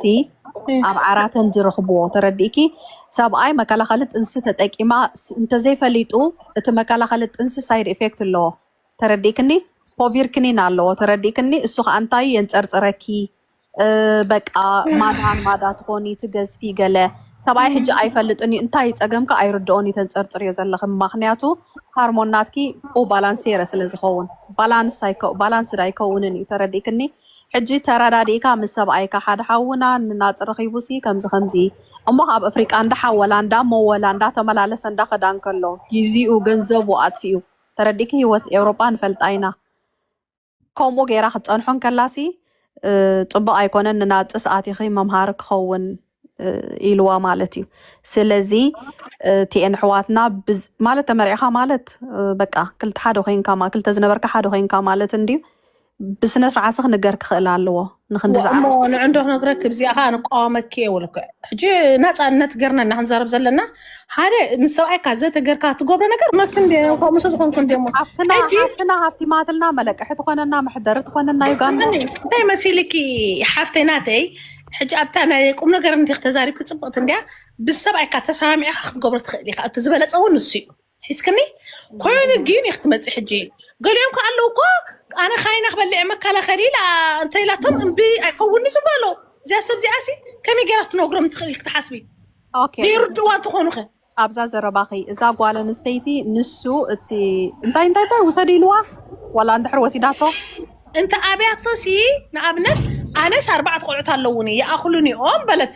ሲ ኣብ ዓራተን ዝረኽብዎ ተረዲእኪ። ሰብኣይ መከላኸሊ ጥንሲ ተጠቂማ እንተዘይፈሊጡ እቲ መከላኸሊ ጥንሲ ሳይድ ኢፌክት ኣለዎ። ተረዲእክኒ? ፖቪር ክኒን ኣለዎ። ተረዲእክኒ? እሱ ከዓ እንታይ የንፀርፅረኪ? በቃ ማዳ ማዳ ትኾኒ ትገዝፊ ገለ። ሰብኣይ ሕጂ ኣይፈልጥን እዩ፣ እንታይ ፀገምካ ኣይርድኦን እዩ ተንፀርፅርዮ ዘለኺ። ምክንያቱ ሃርሞን ናትኪ ኡ ባላንስ የረ ስለ ዝኸውን ባላንስ ኣይከው- ባላንስድ ኣይከውንን እዩ። ተረዲእክኒ? ሕጂ ተረዳዲእካ ምስ ሰብኣይካ ሓደ ሓውና ንናፅ ረኺቡሲ ከምዚ ከምዚ እሞ ኣብ ኣፍሪቃ እንዳሓወላ እንዳመወላ እንዳተመላለሰ እንዳኸዳ እንከሎ ጊዜኡ ገንዘቡ ኣጥፊኡ ተረዲእኪ? ህይወት ኤውሮጳ ንፈልጣ ኢና። ከምኡ ገይራ ክትፀንሖ እንከላሲ ጽቡቕ ኣይኮነን፣ ንናፅስ ኣቲኺ መምሃሪ ክኸውን ኢልዋ ማለት እዩ። ስለዚ እቲኤን ኣሕዋትና ማለት ተመርዒኻ ማለት በቃ ክልተ ሓደ ኮይንካ ክልተ ዝነበርካ ሓደ ኮይንካ ማለት እንድዩ። ብስነ ስርዓት ክንገር ክኽእል ኣለዎ። ንክንዲ እሞ ንዕንዶ ክነግረክ እዚኣ ከዓ ንቃወመክ እየ ወለኩ ሕጂ ናፃነት ገርና እና ክንዛረብ ዘለና ሓደ ምስ ሰብኣይካ ዘተገርካ ትገብሮ ነገር መክ እንደ ከምኡ ሰብ ዝኾንኩ እንደ እሞ ሓፍትና ሓፍትና ሃፍቲማትልና መለቀሒ ትኾነና መሕደሪ ትኾነና ዩጋንዳ። እንታይ መሲልኪ ሓፍተይ ናተይ ሕጂ ኣብታ ናይ ቁም ነገር እንዲ ተዛሪብኪ ፅብቕቲ እንዲያ ብሰብኣይካ ተሰማሚዕካ ክትገብሮ ትኽእል ኢኻ። እቲ ዝበለፀ እውን ንሱ እዩ። ሒዝክኒ ኮይኑ ግን ይክትመፂ ሕጂ ገሊኦም ከ ኣለዉ እኮ ኣነ ካይና ክበልዕ መከላኸሊ ኢላ እንተ ኢላቶም እምቢ ኣይከውንስ እምበሎ እዚኣ ሰብ እዚኣ ሲ ከመይ ገይራ ክትነግሮም ትኽእል ክትሓስቢ ዘይርድዋ እንትኾኑ ከ ኣብዛ ዘረባኺ እዛ ጓል ኣንስተይቲ ንሱ እቲ እንታይ እንታይ እንታይ ውሰድ ኢልዋ ዋላ እንድሕር ወሲዳቶ እንተ ኣብያቶ ሲ ንኣብነት ኣነስ ኣርባዕተ ቆልዑት ኣለውኒ ይኣኽሉኒ እዮም በለት